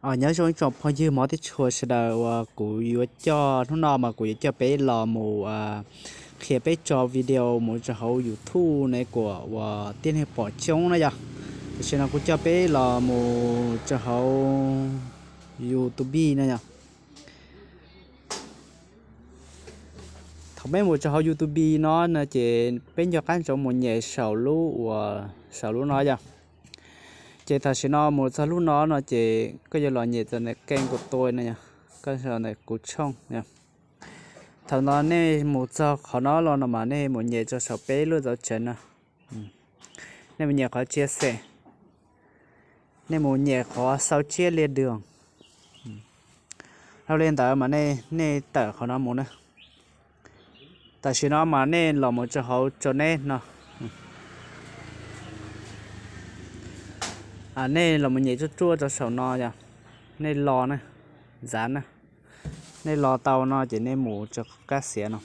Os, nyob zoo ib tsoom phooj ywg hmov thiab tshua sawv daws uas kuv yuav coj hnub no mas kuv yuav coj peb los mus qhia peb tso video mus rau hauv YouTube ne kuam uas tib neeg pom coob na yog. Tam sim no kuv coj peb los mus rau hauv YouTube no yog. Thaum peb mus rau hauv YouTube no no ces peb nco qab ntsoov mus nyem saum lub uas saum lub no yog. Ces tam sim no mus txog lub no no ces koj yuav los nyem txog ntawm kênh của tôi no yog, koj ntawm kuv tshooj yog. Thaum no nej mus txog qhov no los no mas nej mus nyem rau saum peb lub dấu chấm no. Nej mus nyem qhov chia sẻ, nej mus nyem qhov sao chép liên đường. Dhau li ntawd mas nej tawm qhov no mus na. Tam sim no mas nej los mus rau hauv tso neb no. Nej los mus nyem ruaj ruaj rau saum no yog, nej los na, dán na. Nej los tau no ces nej mus rau kab xiav no.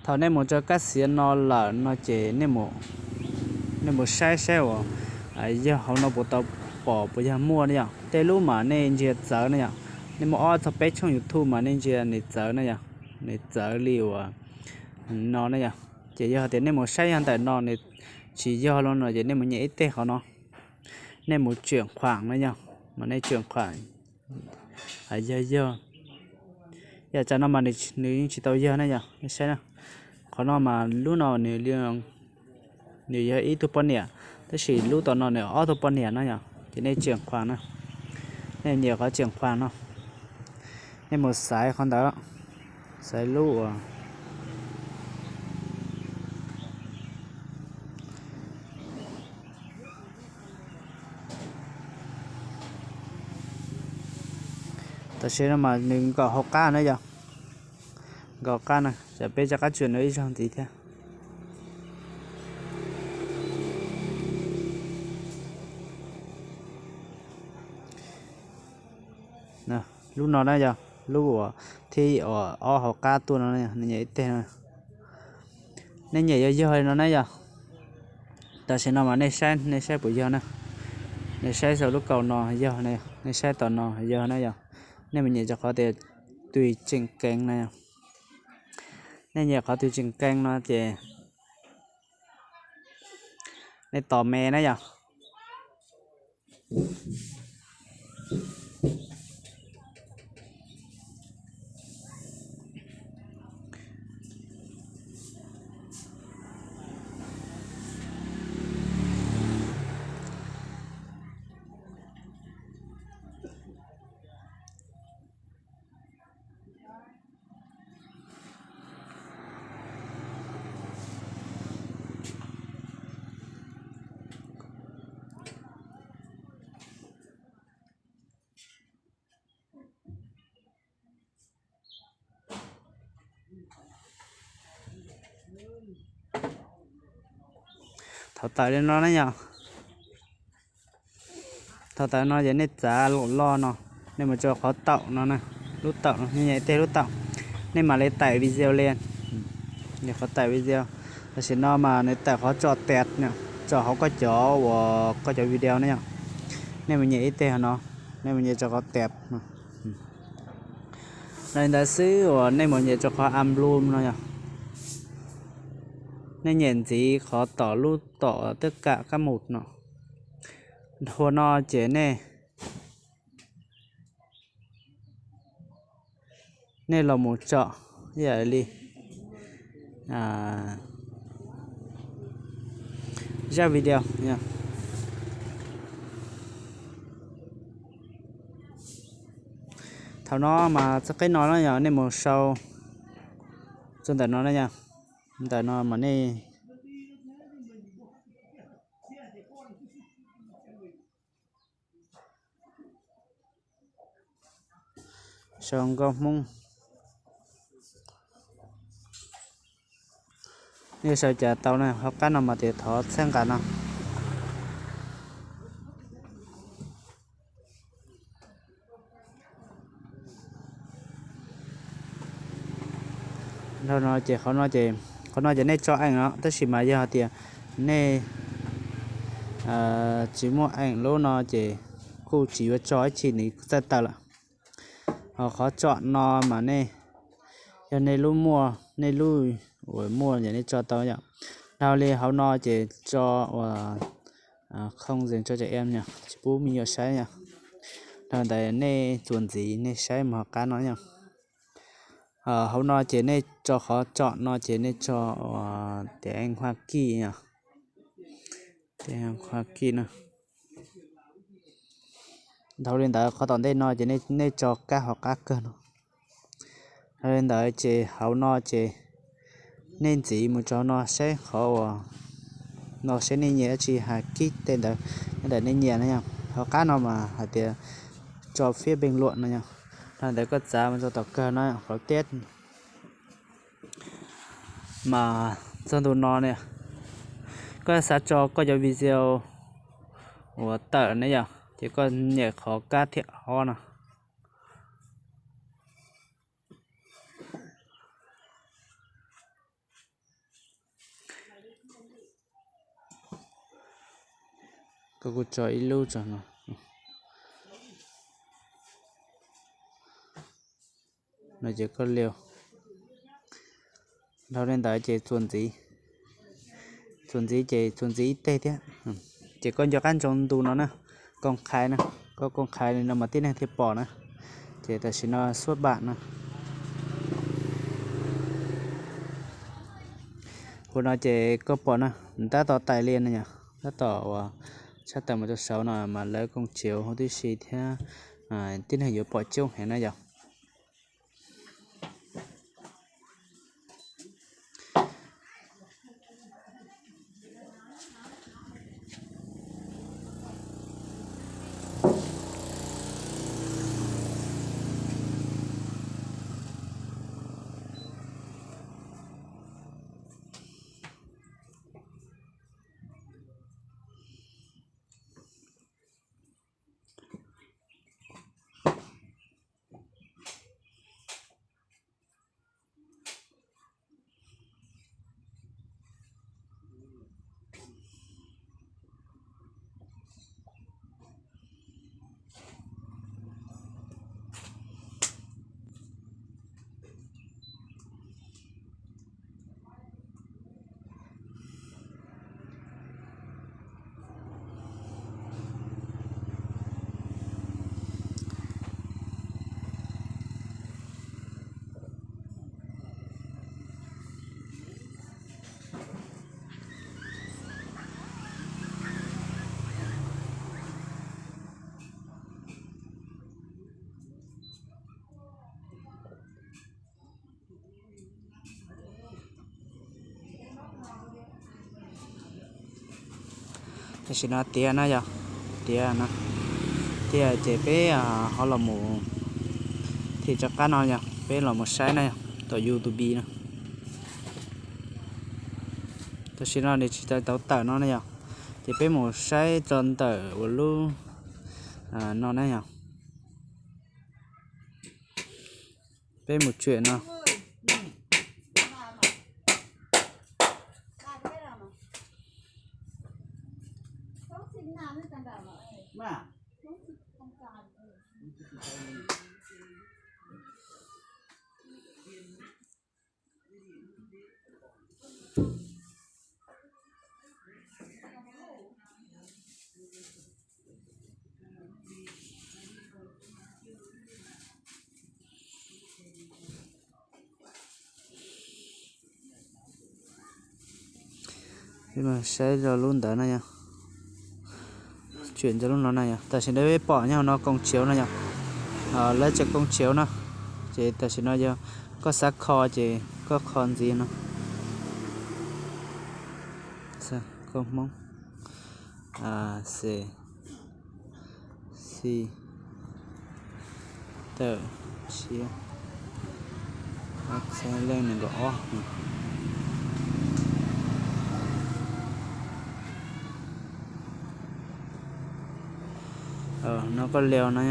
Thaum nej mus rau kab xiav no lawm no ces nej mus saib saib uas yog hauv no puas tau pom puas yog muaj ne yom. Tej lub mas nej ntsia txawv ne yom. Nej muaj ob txog peb tshooj YouTube mas nej ntsia nws txawv ne yom, nws txawv li uas no ne yom. Ces yog tias nej mus saib yog ntawm no nws tsis yog los no ces nej mus nyem ib teg qhov no, nej mus chuyển khoản no yog, mas nej chuyển khoản yog yog. Yam tsam no mas nws yeej tsis tau yog ne yog, nej saib na. Qhov no mas lub no nws yog ib tug poj niam, tab sis lub tom no nws ob tug poj niam no yog, ces nej chuyển khoản na. Nej nyem qhov chuyển khoản no, nej mus xaiv qhov ntawd, xaiv lub uas Tam sim no mas nws nkaum hauv qab na yog, nkaum qab na, tsam peb rov qab tsuam nws ib zaug ntxiv thiab. Lub no na yog lub uas thib uas ob hauv qab tuaj no, nej nyem ib teg no, nej nyem yog yog li no na yog. Tam sim no mas nej saib, nej saib puas yog na, nej saib saum lub kaum no yog, nej saib tom no yog na yog. Nej mus nyem rau qhov tias tùy chỉnh kênh na yog. Nej nyem qhov tùy chỉnh kênh no ces nej tos me na yog. Thaum tawm li no na yog, thaum tawm no ces nej txav lom loj no, nej mus rau qhov taum no na, lub taum no, nej nyem ib teg lub taum, nej mam li tải video li. Qhov tải video, tam sim no mas nws tawm qhov tso tes, tso hauv koj cov uas koj cov video ne yog. Nej mus nyem ib teg no, nej mus nyem rau qhov tes no. Li ntawd xwb uas nej mus nyem rau qhov album no yog. Nej nyem ntxiv qhov tom lub tom tất cả các mục no. Hauv no ces nej, nej los mus tso ib yam li zaj video. Thaum no mas txoj qeb no na yog, nej mus sau txog ntawm no na yog. Ntawm no mas nej sau nkauj Hmoob. Nej sau cas tau na, hauv qab no mas tias thov txhawb nqa no. Dhau no ces qhov no ces, qhov no ces nej tso ees no, tab sis mas yog hais tias nej tsis muaj eem lub no ces kuj tsis yuav tso ib tsi nws txawj tawm lawm. Ho qhov tsom no mas nej, yog nej lub muaj, nej lub uas muaj yog nej tso tau yom. Dhau li hauv no ces tso uas không dành cho trẻ em yom, tsis pub me nyuam saib yom. Dhau ntawd nej txuas ntxiv nej saib mus hauv qab no yom. Hauv no ces nej tso qhov tsom no ces nej tso uas tias Hoa Kỳ yom, tias Hoa Kỳ no. Dhau li ntawd qhov tom ntej no ces nej tso kab hauv qab kawg no. Dhau li ntawd ces hauv no ces nej ntxiv mus tso no saib qhov uas no saib nej nyiam dab tsi, Hais Kib tej ntawd, nyob ntawm nej nyiam no yom. Hauv qab no mas hais tias tso phiab npeej luam no yom. Dhau ntawd koj txav mus tso tom kawg no qhov tiab mas txog ntu no ne, koj xav tso koj cov video uas tawm ne yom, ces koj nyem qhov kab thiab ob no. Koj kuj tso ib lub tso no. No ces koj liu. Dhau li ntawd ces txuas ntxiv, txuas ntxiv ces txuas ntxiv ib teg thiab. Ces koj nco qab ntsoov ntu no na, koj qhais na, koj koj qhais li no mas tib neeg thiaj pom na. Ces tam sim no xuab pam na. Hu no ces koj pom na, tab tom tais li no yom, tab tom uas tshaj tawm mus rau saud no mas lawv koom chiv huv tib si thiab, tib neeg yuav pom coob heev na yom. Tam sim no tiav na yog, tiav na, tiav ces peb ho los mus thim rov qab no yog peb los mus saib na yog tom YouTube no. Tam sim no nws tsis tau tawm no na yog, ces peb mus saib tso ntawm ua lub no na yog. Peb mus tsuam no. Saib rau lub ntawd na yog, tsuam rau lub no na yog. Tam sim no peb pom nyob hauv no koom chiv na yog, lawv tseem koom chiv na. Ces tam sim no yog koj xav kho ces koj kho ntxiv no. Koj Hmoob xi tawm tshiab, ob txhiab leej nees nkaum ob. No koj liu no,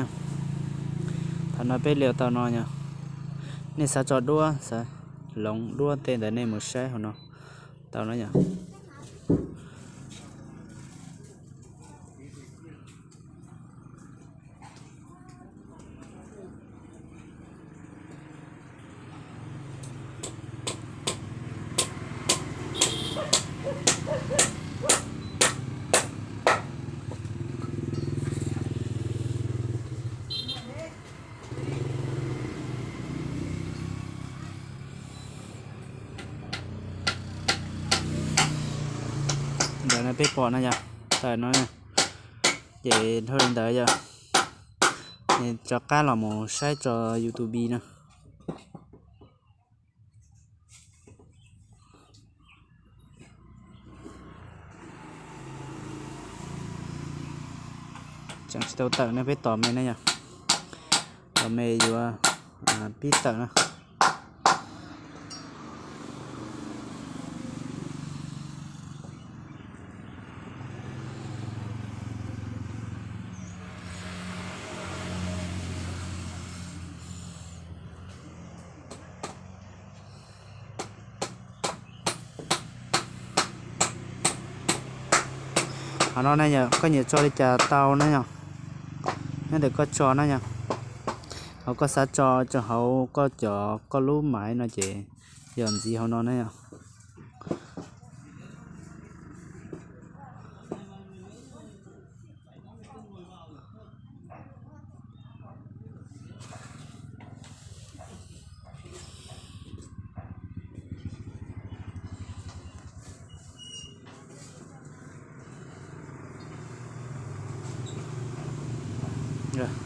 thaum no peb liu tau no yog, nej xav tso duab xav hloov duab tej ntawd nej mus saib hauv no tau no yog. peb pom na yog tawm no, ces dhau li ntawd yog rov qab los mus saib tso YouTube no. Tseem tsis tau tawm ne, peb tos me ne yog, tos me yuav pib tawm na. Qhov no ne yog koj nyiam tso li cas tau ne yog, nyob ntawm koj tso na yog. Hauv koj xav tso rau hauv koj cov, koj lub maiv no ces yog ntxiv hauv no na yog.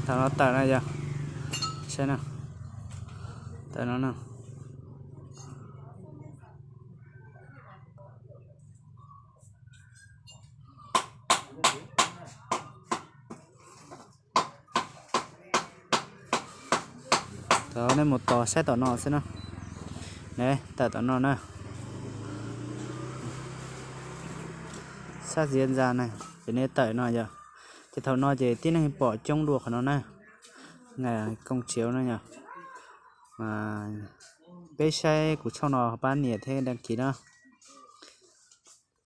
Thaum no tawm na yog, saib no, tawm no na. Thaum nej mus tos saib tom no xwb na. Ne, tawm tom no na. Sab ziav ntxa na, ces nej tawm no yog, ces thaum no ces tib neeg pom coob dua qhov no na. Kooj tshiev no yog, peb saib kuv channel no pab nias thiab đăng ký na.